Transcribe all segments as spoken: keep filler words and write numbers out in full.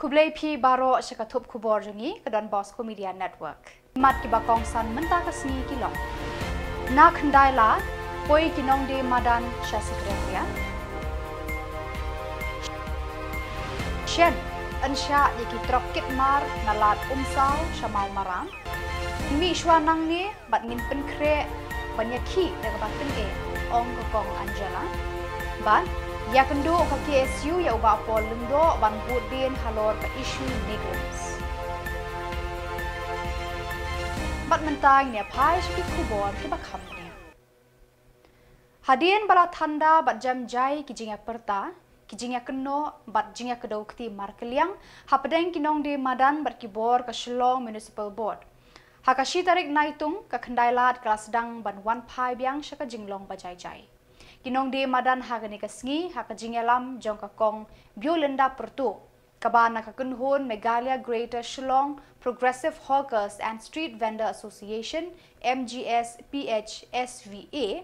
Khublei phi baroh sha ka thup khubor jong ngi ka Don Bosco Media Network. Mat kiba kongsan mynta ka sngi ki long: Na Khyndai Lad, poi ki nongdie madan sha Secretariat. Shen, yn shah ïa ki trok kit mar na Lad Umsaw sha Mawmaram. Mih shuwa nangne bad ngin pynkhreh ban ïakhih da kaba tyngeh, ong ka Kong Angela. Bad ïakynduh ka K S U ïa u Bah Paul Lyngdoh ban bud dien halor ka issue NEIGRIHMS. Bad mynta ngin ïa phai sha ki khubor kiba kham bniah. Hadien ba la thanda bad jem jai ki jingïapyrta, ki jingïakynnoh bad jingïakdew kti markylliang hapdeng ki nongdie madan bad ki bor ka Shillong Municipal Board, ha ka shi tarik Naitung ka Khyndai Lad ka la sdang ban wan phai biang sha ka jinglong ba jai jai. Ki nongdie madan ha kane ka sngi, ha ka jingïalam jong ka Kong Biolinda Pyrtuh, kaba na ka kynhun Meghalaya Greater Shillong Progressive Hawkers and Street Vendor Association, M G S P H S V A,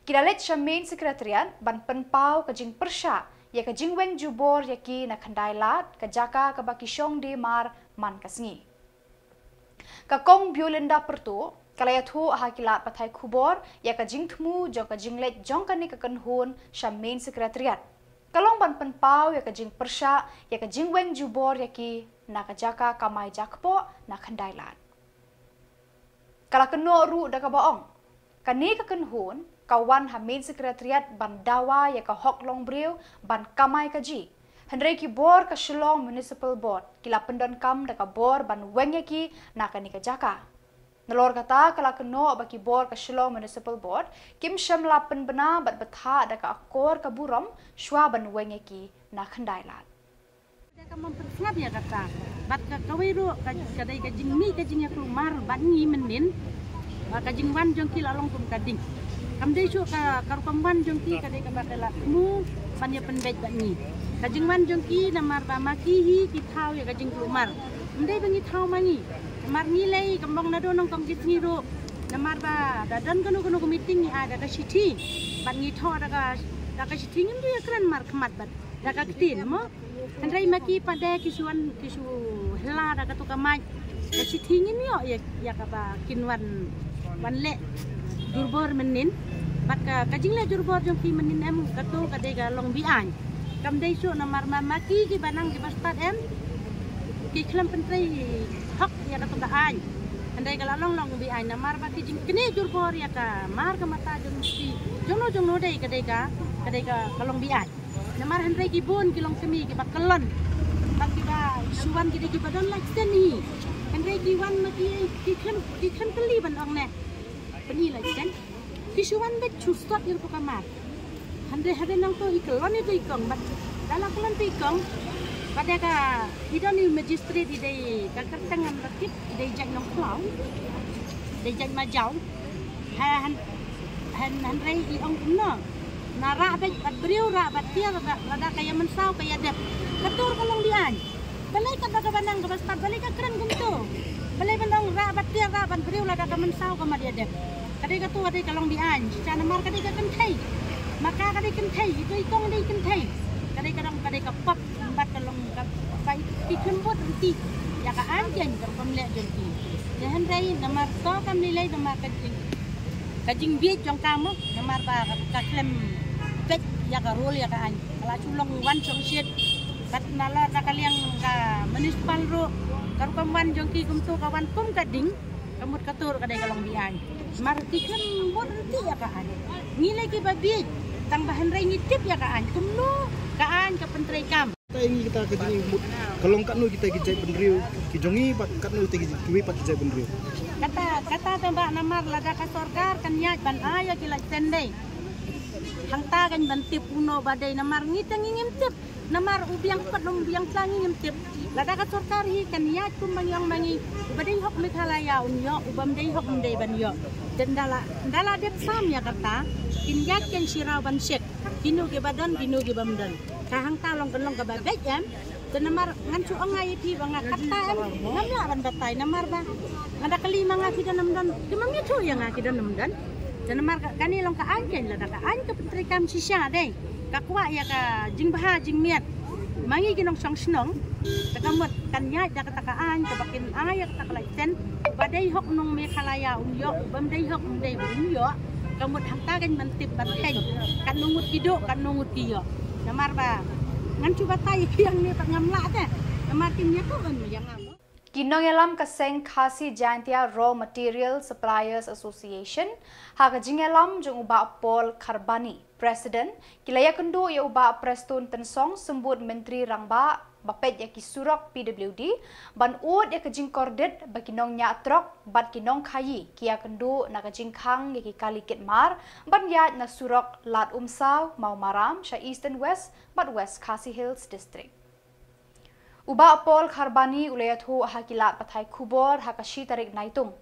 ki la leit sha Main Secretariat ban pynpaw ka jingpyrshah ïa ka jingweng jubor ïa ki na Khyndai Lad, ka jaka kaba ki shong die mar man ka sngi. Ka Kong Biolinda Pyrtuh ka la ïathuh ha ki lad pathai khubor ïa ka jingthmu jong ka jingleit jong kane ka kynhun sha Main Secretariat, ka long ban pynpaw ïa ka jingpyrshah ïa ka jingweng jubor ïa ki na ka jaka kamai jakpoh na Khyndai Lad. Ka la kynnoh ruh da kaba ong, kane ka kynhun ka wan ha Main Secretariat ban dawa ïa ka hok longbriew ban kamai kajih. Hynrei ki bor ka Shillong Municipal Board ki la pyndonkam da ka bor ban weng ïa ki na kane ka jaka. Nalor kata, ka la kynnoh ba ki bor ka Shillong Municipal Board kim shym la pynbna bad bthah da ka akor ka burom shuwa ban weng ïa ki na Khyndai Lad. Ka mon pynsngap ïa kata. Bad ka kawei ruh ka, ka dei ka jingmih ka jingïaklumar bad ngi mynnin. Ba ka jingwan jong ki la long kum ka ding. Kam dei shuh ka, ka rukom wan jong ki ka dei kaba ka la thmu ban ïa pynbeit bad ngi. Ka jingwan jong ki namar ba ma ki hi ki thaw ïa ka jingklumar. Ym dei ba ngi thaw ma ngi. Namar ngi lei kambong naduh nyngkong ki sngi ruh. Namar ba da don kano kano ka meeting ngi ai da ka shithi. Bad ngi thoh da ka, da ka shithi, ngim ju ïakren markhmat bad da ka ktien mo. Hynrei ma ki pat de ki shu wan, ki shu hla da kato ka mic. Ka shithi ngin ïoh ïa, ïa kaba kin wan, wan leh jurbor mynnin. Bad ka, ka jingleh jurbor jong ki mynnin em, kato ka dei ka long beaiñ. Kam dei shuh namar ma, ma ki kiba nang kiba stad em, ki khlem pyntrei hok ïa kato ka aiñ. Hynrei ka la long long beaiñ namar ba ki jingknieh jurbor ïa ka mar ka mata jong ki, jongno jongno dei ka dei ka, ka dei ka, ka long beaiñ. Namar hynrei ki bun ki longkmie kiba kyllon. Bad kiba shu wan ki dei kiba don license hi. Hynrei ki wan ma ki, ki khlem, ki khlem kylli ban ong ne, pynï license. Ki shu wan beit shu sot ïa kato ka mar. Hynrei hadien nangto i kyllon ito i kong bad da la kyllon ito i kong. Bad da ka, i don i magistrate, i dei ka kyrteng ngam da tip, i dei jait Nongkhlaw. Dei jait Majaw. Ha, hyn-, hyn-, hynrei i ong kumno. Na rah beit bad briew, rah bad tiar, lada ka ïa mynsaw ka ïa dep. Kato ka long beaiñ. Balei katba kaba nang kaba stad, balei ka kren kumto. Balei ban ong rah bad tiar, rah bad briew, lada ka mynsaw ka mat ïa dep. Ka dei kato ka dei ka long beaiñ. Shisha namar ka dei ka kynthei. Ma ka ka dei kynthei, ito i kong dei kynthei. Ka dei ka dang, ka dei ka pop, bad ka long ka, ka i, i khlem bud rynti ïa ka aiñ jaiñ ka rukom leh jong ki. Te hynrei namar to kam lei lei namar ka jing, ka jingbieit jong ka mo, namar ba ka khlem peit ïa ka rule ïa ka aiñ. Ka la shu long wan shongshit. Bad nalor na ka liang ka municipal ruh, ka rukom wan jong ki kumto ka wan kum ka ding. Ka mut kato ka dei ka long beaiñ. Namar ki khlem bud rynti ïa ka aiñ. Ngi lei kiba bieit, tang ba hynrei ngi tip ïa ka aiñ. Kumno ka aiñ ka pyntreikam. Kata ngi kata ka jingmut. Ka long katno kita ki jaitbynriew ki jong ngi bad katno kita ki, kiwei pat ki jaitbynriew. Kata, kata tang ba namar lada ka sorkar kan ïaid ban ai ïa ki license dei. Hangta kan ban tip uno ba dei namar ngi te ngi ngim tip. Namar u biang pat u biang tla ngi ngim tip. Lada ka sorkar hi kan ïaid kum ba ngi ong ba ngi. Uba dei hok Meghalaya un ïoh, uba ym dei hok ym dei ban ïoh. Te ynda la, ynda la dep sam ïa kata. Kin ïaid kan shiraw ban check. Kino kiba don, kino kiba ym don. Ka hangta long kan long kaba beit em. Te namar ngan shu ong ïa phi ba nga katta em, ngam lah ban batai namar ba nga da kylli ma nga ki don ym don. Ki ma ym ïathuh ïa nga ki don ym don. Te namar ka, kane long ka aiñ kein, lada ka aiñ ka pyntreikam shisha dei. Ka kwah ïa ka jingbha jingmiat. Ma ngi ki nongshong shnong, te ka mut kan ïaid da kata ka aiñ kaba kin ai ïa kata ka laitsen, ba dei hok nong Meghalaya un ïoh, bym dei hok un dei un ïoh. Ka mut hangta kan ban tip ban kheiñ, katno ngut ki duh, katno ngut ki ïoh. Namar ba ngan shu batai ïa ki hangne pat ngam lah te. Namar kin ïa ka un ïa ngam. Ki nongïalam ka seng Khasi Jaintia Raw Material Suppliers Association, ha ka jingïalam jong u Bah Paul Kharbani, President, ki la ïakynduh ïa u Bah Prestone Tynsong, Symbud Myntri Rangbah, ba peit ïa ki surok P W D, ban ud ïa ka jingkordit ba ki nongñiah trok bad ki nongkhaïi ki ïakynduh na ka jingkhang ïa ki kali kit mar ban ïaid na surok Lad Umsaw, Mawmaram, sha Eastern West bad West Khasi Hills District. U Bah Paul Kharbani u la ïathuh ha ki lad pathai khubor ha ka shi tarik Naitung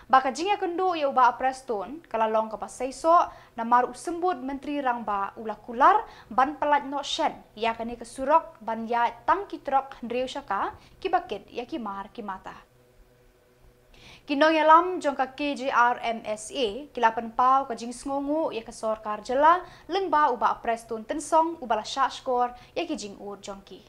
ba ka jingïakynduh ïa u Bah Prestone ka la long kaba seisoh, namar u Symbud Myntri Rangbah u la kular ban pyllait noh shen ïa kane ka surok ban ïaid tang ki trok hynriew shaka kiba kit ïa ki mar ki mata. Ki nongïalam jong ka K J R M S A ki la pynpaw ka jingsngewnguh ïa ka sorkar jylla lyngba u Bah Prestone Tynsong uba la shah shkor ïa ki jingud jong ki.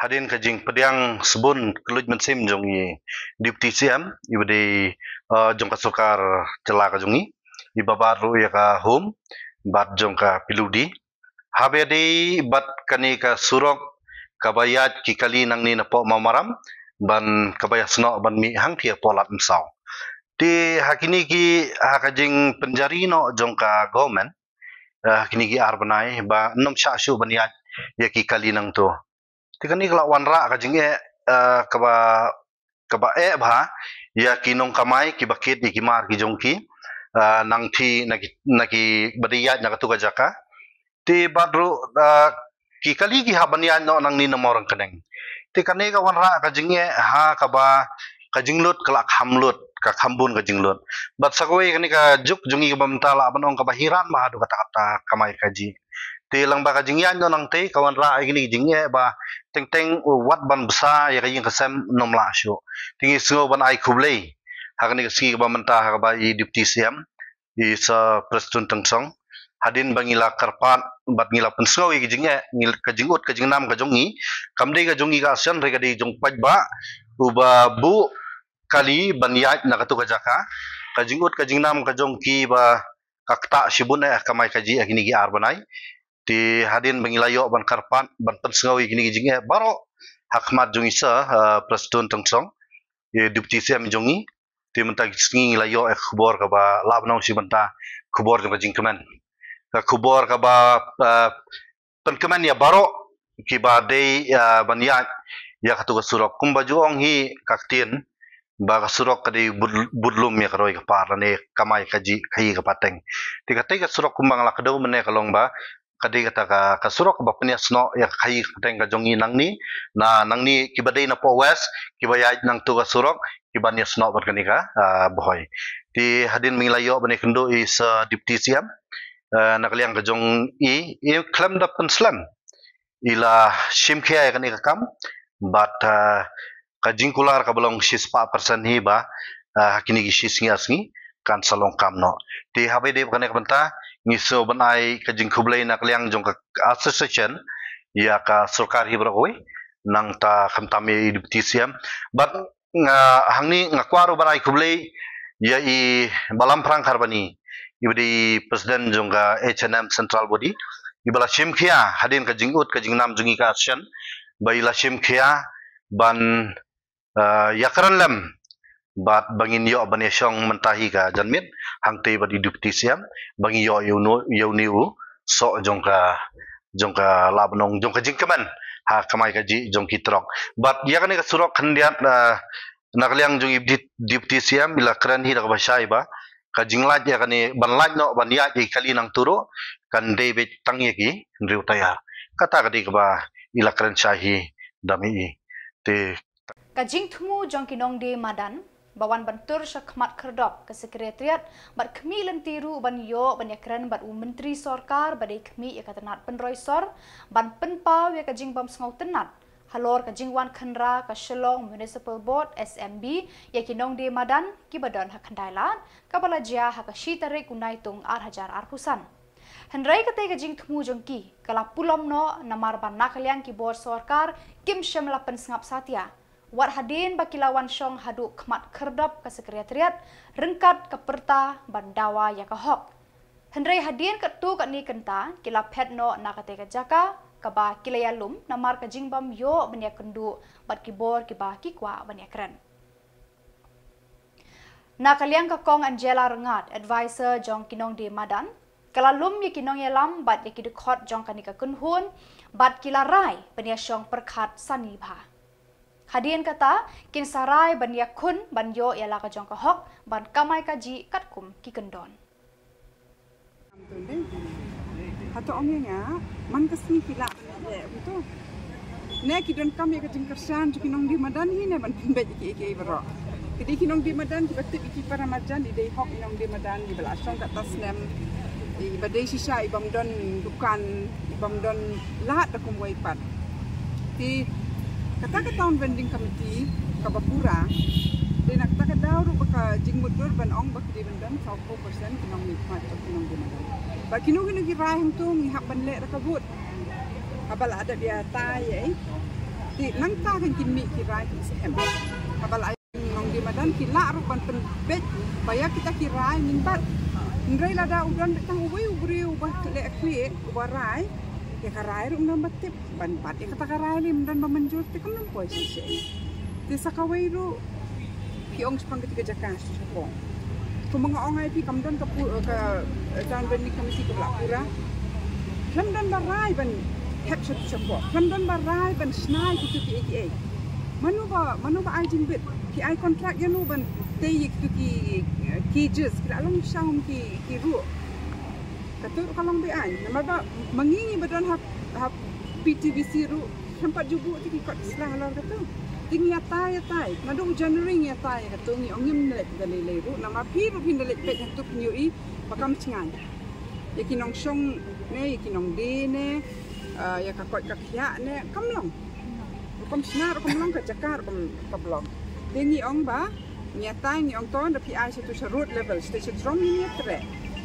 Hadien ka jingpdiang sbun kylluid mynsiem jong i Deputy C M, iba dei, eh, jong ka sorkar jylla ka jong i, iba bat ruh ïa ka Home bad jong ka P W D. Haba ïadei bad kane ka surok kaba ïaid ki kali nangne napoh Mawmaram ban kaba ïasnoh ban mih hangtei hapoh Lad Umsaw. Te ha kine ki, ha ka jingpynjari noh jong ka government, eh, ha kine ki ar bnai ba ym shah shuh ban ïaid ïa ki kali nangto. Te kane ka la wanrah ka jingeh, eh, kaba, kaba eh bha ïa ki nongkamai kiba kit ïa ki mar ki jong ki, eh, nangtei na ki, na kiba dei ïaid na katu ka jaka. Te bad ruh, eh, ki kali ki hap ban ïaid noh nangne na Mawryngkneng. Te kane ka wanrah ka jingeh ha kaba ka jinglut ka la kham lut, ka kham bun ka jinglut. Bad sa kawei kane ka juk jong ngi kaba mynta lah ban ong kaba hiran bha haduh katta katta kamai kajih. Te lyngba ka jingïaid noh nangtei ka wanrah ïa kine ki jingeh ba teng teng wat ban bsa ïa ka ïing ka sem ym lah shuh. Te ngi sngew ban ai khublei ha kane ka sngi kaba mynta ha kaba i Deputy C M, i Sir Prestone Tynsong, hadien ba ngi la kyrpad bad ngi la pynsngew ïa ki jingeh, ngi, ka jingud ka jingnam ka jong ngi kam dei ka jong ngi ka arsien, hynrei ka dei jong paidbah uba buh kali ban ïaid na katu ka jaka. Ka jingud ka jingnam ka jong ki ba ka ktah shibun eh kamai kajih ha kine ki ar bnai. Te hadien ba ngi la ïoh ban kyrpad ban pynsngew ïa kine ki jingeh baroh ha khmat jong i Sir, eh, Prestone Tynsong, i Deputy C M jong ngi. Te mynta ki sngi ngi la ïoh ïa ka khubor kaba lah ban ong shi bynta khubor jong ka jingkmen, ka khubor kaba, eh, pynkmen ïa baroh kiba dei, eh, ban ïaid ïa katu ka surok. Kumba ju ong hi ka ktien ba ka surok ka dei bud, bud lum ïa ka roi ka par lane kamai kajih ka hi ka pateng. Te katei ka surok kumba nga la kdew mynne ka long ba ka dei kata ka, ka surok ba pynïasnoh ïa ka khaïi ka pateng ka jong ngi nangne, na nangne kiba dei napoh West kiba ïaid nangtu ka surok kiban ïasnoh bad kane ka, ah, Bhoi. Te hadien ba ngi la ïoh ban ïakynduh i Sir Deputy C M, eh, na ka liang ka jong i, i khlem da pynslem i la shim khia ïa kane ka kam bad, eh, ka jingkular kaba long shispah percent hi ba, eh, ha kine ki shi sngi ar sngi kan sa long kam noh. Te haba ïadei bad kane ka bynta ngi sngew ban ai ka jingkhublei na ka liang jong ka association ïa ka sorkar hi baroh kawei, nangta khamtam ïa i Deputy C M. Bad nga, hangne nga kwah ruh ban ai khublei ïa i Bah Lamphrang Kharbani, iba dei President jong ka H N M Central Body, iba la shim khia hadien ka jingud ka jingnam jong ngi ka arsien, ba i la shim khia ban, eh, ïakren lem bad ba ngin ïoh ban ïashong mynta hi ka janmiet hangtei bad i Deputy C M ba ngin ïoh ïa une, ïa une u soh jong ka, jong ka lah ban ong jong ka jingkmen ha kamai kajih jong ki trok. Bad ïa kane ka surok khyndiat, eh, na ka liang jong i Deputy, Deputy C M i la kren hi da kaba shai ba ka jinglait ïa kane ban lait noh ban ïaid ïa ki kali nangtu ruh kan dei beit tang ïa ki hynriew taïa. Kata ka dei kaba i la kren shai hi da mei i. Te ka jingthmu jong ki nongdie madan ba wan ban tur sha khmat khyrdop ka Secretariat bad khmih lynti ruh ban ïoh ban ïakren bad u Myntri Sorkar ba dei khmih ïa ka tnat pynroi sor ban pynpaw ïa ka jingbym sngewtynnat halor ka jingwan khynra ka Shillong Municipal Board, S M B, ïa ki nongdie madan kiba don ha Khyndai Lad, kaba la jia ha ka shi tarik u Naitung ar hajar arphew san. Hynrei kata ka jingthmu jong ki ka la pulom noh namar ba na ka liang ki bor sorkar kim shym la pynsngap satia. Wat hadien ba ki la wan shong haduh khmat khyrdop ka Secretariat ryngkat ka pyrta ban dawa ïa ka hok. Hynrei hadien katto katne kynta ki la phet noh na kata ka jaka kaba ki la ïalum namar ka jingbym ïoh ban ïakynduh bad ki bor kiba ki kwah ban ïakren. Na ka liang ka Kong Angela Rngat, advisor jong ki nongdie madan, ka la lum ïa ki nongïalam bad ïa ki dkhot jong kane ka kynhun bad ki la rai ban ïashong pyrkhat sani bha. Hadien kata kin sa rai ban ïakhun ban ïoh ïa la ka jong ka hok ban kamai kajih katkum ki kyndon. Hato ong ïa nga man ka sngi ki lah ban leh kumto. Ne ki donkam ïa ka jingkyrshan jong ki nongdie madan hi ne ban pynbeit ïa ki, ïa ki baroh. Ki dei ki nongdie madan kiba tip ïa ki para marjan, i dei hok i nongdie madan iba la shong katto snem, iba dei shisha i bym don dukan, i bym don lad da kumwei pat. Te kata ka town vending committee kaba pura, dei na kata ka daw ruh ba ka jingmutdur ban ong ba ki dei ban don sawphew percent ki nongmihkhmat jong ki nongdie madan. Ba kino kino ki rai hangto ngi hap ban leh da ka vote. Haba la dep ïatai ei, te nangta kan kin mih ki rai ki skhem. Haba la nongdie madan ki lah ruh ban pynbeit ba ïa kita ki rai ngin bat. Hynrei lada u don tang uwei u briew uba leh khlieh uba rai, ïa ka rai ruh ngam ba tip ban bat ïa kata ka rai lem don ba mynjur te kam nang poi shisha. Te sa kawei ruh ki ong shaphang kata ka jaka sha shapoh. Kumba nga ong ai phi kam don ka pu-, ka, eh, town vending committee ka la pura. Khlem don ba rai ban hep sha shapoh. Khlem don ba rai ban shna ïa kitu ki ei ki ei. Mano ba, mano ba ai jingbit. Ki ai contract ïa no ban tei ïa kitu ki, eh, cages. Ki la long shang ki, ki ruh. Katu ruh ka long be-aiñ. Namar ba ma ngi ngi ba don ha, ha P T V C ruh, khlem pat ju buh te ki kot sla halor katu. Te ngi ïatai ïatai. Naduh u January ngi ïatai ïa katu, ngi ong ngim leit da lei lei ruh. Namar phi ruh phin da leit peit hangtu phin ïohi ba kam jngai. Ïa ki nongshong ne, ïa ki nongdie ne, ah, ïa ka koit ka khiah ne, kam long. Rukom shna rukom long, ka jaka rukom ka blong. Te ngi ong ba ngi ïatai, ngi ong to, da phi ai shatu sha road level, shatu sha jrong ngin ïatrei.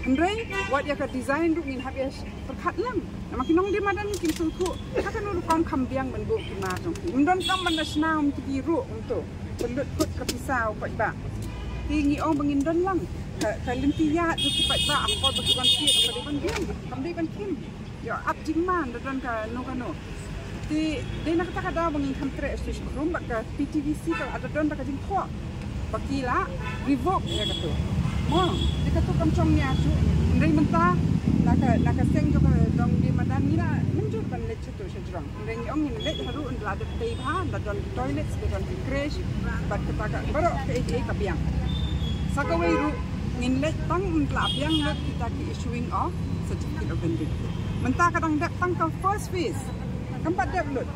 Hynrei wat ïa ka design ruh ngin hap ïa pyrkhat lang. Namar ki nongdie madan kim sngewthuh ha kano rukom kham biang ban buh ki mar jong ki. Ym donkam ban da shna um ti ki ruh um to. Pynlut kut ka pisa u paidbah. Te ngi ong ba ngin don lang ka, ka lynti ïaid jong ki paidbah, ha ka por ba ki wan thied, ka dei ban biang, kam dei ban khim. Ïoh ap jingman da don kano kano. Te dei na kata ka daw ba ngin kham treh shuh shuh bad ka P T V C ka la da don da ka jingthoh ba ki la revoke ïa katu. Mo, te katu kam shong nia shuh. Hynrei mynta na ka, na ka seng jong ka nongdie madan ngi la mynjur ban leit shatu sha jrong. Hynrei ngi ong ngin leit haduh ynda la dep tei bha, ynda don toilets, ynda don creche bad kata ka baroh kaei kaei ka biang. Sa kawei ruh ngin leit tang ynda la biang lut kita ki issuing of certificate of vending. Mynta ka dang dep tang ka first phase. Kam pat dep lut.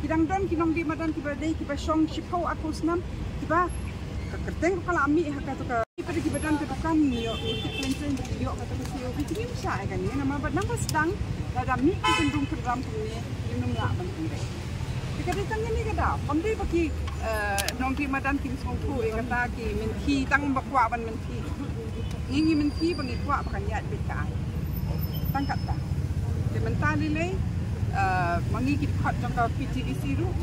Ki dang don ki nongdie madan kiba dei kiba shong shiphew arphew snem kiba ka kyrteng ka la mih ha katu ka. Ki pat kiba don ka dukan ngi ïoh, ngi tip khlem shen ba ki ïoh kata ka C O V, te ngim shah ïa kane namar ba nang ba sdang lada mih ki kyndung kynram kumne ngim lah ban pynbeit. Te ka dei tang ïa kane ka daw. Kam dei ba ki, eh, nongdie madan kim sngewthuh ïa kata, ki mynthi tang ba kwah ban mynthi. Ngi ngi mynthi ba ngi kwah ba kan ïaid beit ka aiñ. Tang kata. Te mynta lei lei, eh, ma ngi ki dkhot jong ka P T V C ruh.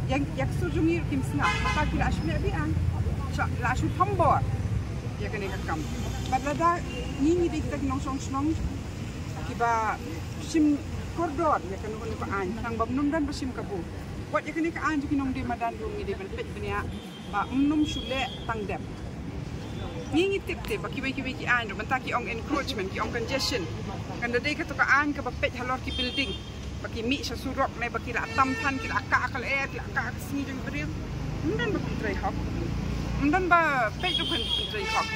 Ïa, ïa ki sur jong ngi ruh kim sngap. Mynta ki la shu leh biang. Shu, la shu thombor ïa kane ka kam. Bad lada ngi ngi dei kita ki nongshong shnong kiba shim kordor ïa kano kano ka aiñ, khnang ba ym don ba shim kabu. Wat ïa kane ka aiñ jong ki nongdie madan ruh ngi dei ban peit bniah ba ym nym shu leh tang dep. Ngi ngi tip te ba kiwei kiwei ki aiñ ruh mynta ki ong encroachment, ki ong congestion. Kan da dei kato ka aiñ kaba peit halor ki building ba ki mih sha surok ne ba ki la tam than, ki la kah ka lyer, ki la kah ka sngi jong ki briew. Ym don ba pyntrei hok. Ym don ba peit ruh ban pyntrei hok.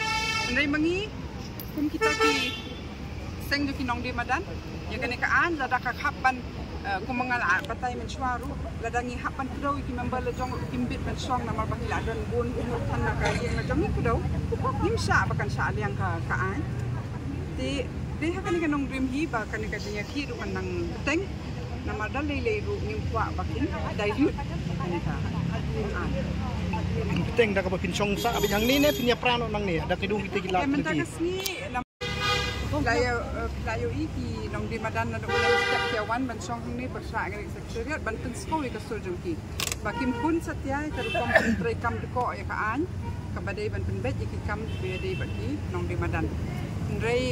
Hynrei ma ngi kum kita ki seng jong ki nongdie madan, ïa kane ka aiñ lada ka hap ban, eh, kum ma nga la batai mynshuwa ruh, lada ngi hap ban kdew ïa ki member la jong ruh kim bit ban shong namar ba ki la don bun ki nud than na ka ïing la jong, ngi kdew. Ngim shah ba kan shah liang ka, ka aiñ. Te dei ha kane ka nongrim hi ba kane ka jingïakhih ruh kan nang bteng. Namar da lei lei ruh ngim kwah ba kin dilute kane ka aiñ. Bteng da kaba phin shong sah beit hangne ne phin ïapra noh nangne da kidung kita ki lad. Te mynta ka sngi Phi la ïohi ki nongdie madan naduh mynne step ki wan ban shong hangne pyrshah ïa ka Secretariat ban pynsngew ïa ka sur jong ki. Ba kim hun satia ïa ka rukom pyntreikam dkoh ïa ka aiñ kaba dei ban pynbeit ïa ki kam kiba dei bad ki nongdie madan. Hynrei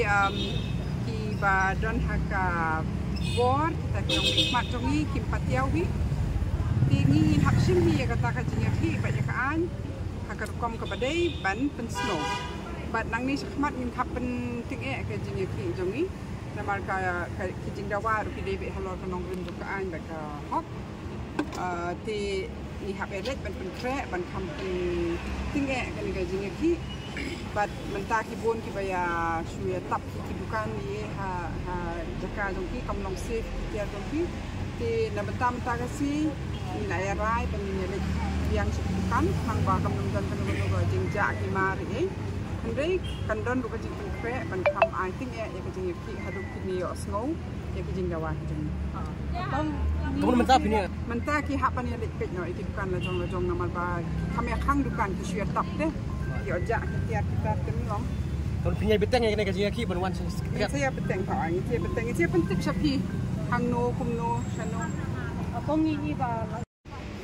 kiba don ha ka bor kita ki nongdie khmat jong ngi kim pat ïohi. Te ngi ngin hap shim hi ïa kata ka jingïakhih bad ïa ka aiñ ha ka rukom kaba dei ban pynsngew. Bad nangne shakhmat ngin hap pynthikna ïa ka jingïakhih jong ngi. Namar ka, ka, ka jingdawa ruh ki dei beit halor ka nongrim jong ka aiñ bad ka hok. Te ngi hap ïaleit ban pynkhreh ban kham pynthikna ïa kane ka jingïakhih. Bad mynta ki bun kiba ïa shu ïa tap ki dukan ïa ha, ha jaka jong ki kam long safe ki tiar jong ki. Te na bynta mynta ka sngi ngi la ïa rai ban ïa leit biang sha ki dukan tang ba kam long don kano kano ka jingjah ki mar ïa. Hynrei kan don ruh ka jingpynkhreh ban kham ai thikna ïa ka jingïakhih haduh kine ïohsngew ïa ka jingdawa ka jong ngi. Mynta phi ne mynta ki hap ban ïa leit peit noh ïa ki dukan la jong la jong namar ba ki kham ïa khang dukan ki shu ïa tap te. Ïoh jah ki tiar ki tar ki long. Tang phi ne bteng ïa kane ka jingïakhih ban wan sha Secretariat. Ngi sa ïa bteng ka ngi sa ïa bteng ngi sa ïa pyntip sha phi hangno kumno shano.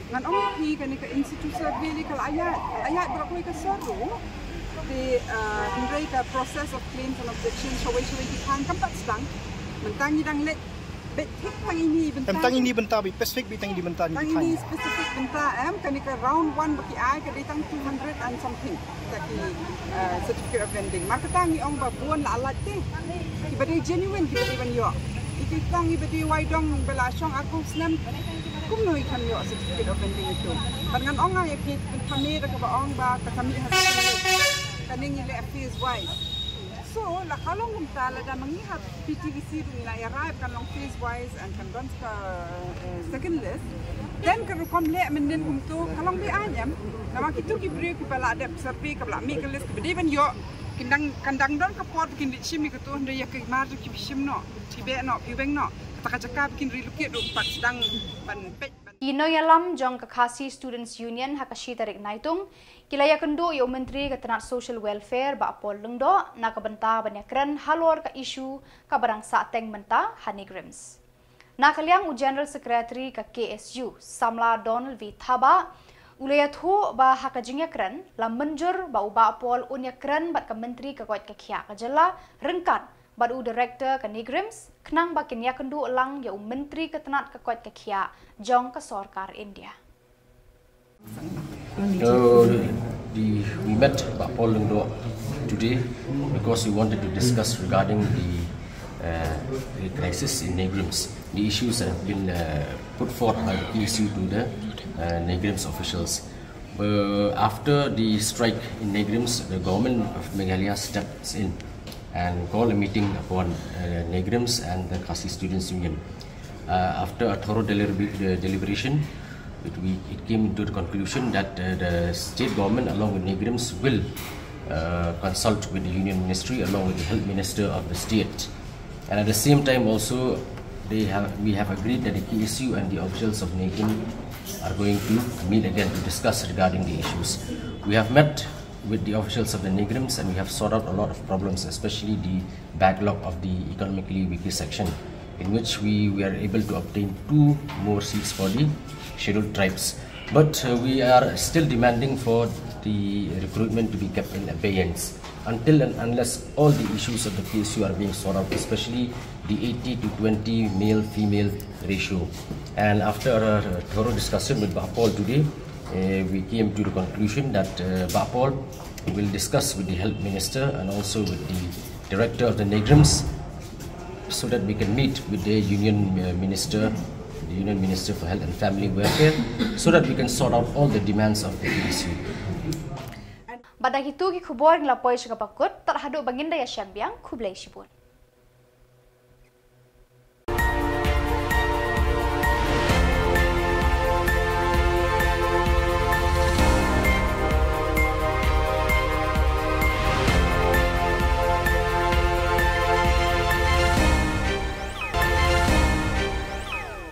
Ngan ong ïa phi kane ka institution really ka la ïaid, ka la ïaid baroh kawei ka sor ruh. Te hynrei ka process of claims and objections shawei shawei ki thaiñ kam pat sdang. Mynta ngi dang leit beit thik tang ine i bynta. Em tang ine i bynta beit specific beit tang ine i bynta. Tang ine i specific bynta em kane ka round one ba ki ai ka dei tang two hundred and something. Kita ki certificate of vending. Mar kata ngi ong ba bun la lait te. Kiba dei genuine kiba dei ban ïoh. Ki ki tang kiba dei wai dong ba la shong arphew snem. Kumno i kan ïoh certificate of vending itu. Bad ngan ong ïa ki pynthame da kaba ong ba ka kami ha second list. Kane ngi leh phase wise. So la ka long kumta lada ma ngi ha P T V C ruh ngi la ïa rai kan long phase wise and kan don ka second list. Then ka rukom leh mynnin kumto ka long be aiñ em. Namar kitu ki briew kiba la dep survey kaba la mih ka list kiba dei ban ïoh. Kin dang kan dang don ka por ba kin leit shim ïa kato hynrei ïa ka mar jong ki phi shim noh, phi beh noh, phi weng noh. Kata ka jaka ba kin relocate ruh pat sdang ban peit ban. Ki nongïalam jong ka Khasi Students Union ha ka shi tarik Naitung ki la ïakynduh ïa u Myntri ka tnat Social Welfare Bah Paul Lyngdoh na ka bynta ban ïakren halor ka issue kaba dang sahteng mynta ha NEIGRIHMS. Na ka liang u General Secretary ka K S U, Samla Donald V Thabah, u la ïathuh ba ha ka jingïakren la mynjur ba u Bah Paul un ïakren bad ka Myntri ka koit ka khiah ka jylla ryngkat bad u Director ka NEIGRIHMS khnang ba kin ïakynduh lang ïa u Myntri ka tnat ka koit ka khiah jong ka sorkar India. Uh, the, we met Bah Paul Lyngdoh today because we wanted to discuss regarding the, uh, the crisis in NEIGRIHMS, the issues that have been uh, put forth by the K S U to the uh, NEIGRIHMS officials. Uh, after the strike in NEIGRIHMS, the government of Meghalaya steps in and call a meeting upon uh, NEIGRIHMS and the Khasi Students Union. Uh, after a thorough deliber- uh, deliberation, it, we, it came to the conclusion that uh, the state government, along with NEIGRIHMS, will uh, consult with the union ministry along with the health minister of the state. And at the same time, also, they have we have agreed that the K S U and the officials of NEIGRIHMS are going to meet again to discuss regarding the issues. We have met with the officials of the NEIGRIHMS and we have sorted out a lot of problems, especially the backlog of the economically weaker section, in which we were able to obtain two more seats for the scheduled tribes. But uh, we are still demanding for the recruitment to be kept in abeyance until and unless all the issues of the K S U are being sorted out, especially the eighty to twenty male-female ratio. And after a thorough discussion with Bah Paul today, uh, we came to the conclusion that uh, Bah Paul will discuss with the health minister and also with the director of the NEIGRIHMS so that we can meet with the union uh, minister, the union minister for health and family welfare, so that we can sort out all the demands of the K S U. Bad da kitu ki khubor ngi la poi sha kaba kut, tad haduh ba ngin da ïashem biang, khublei shibun.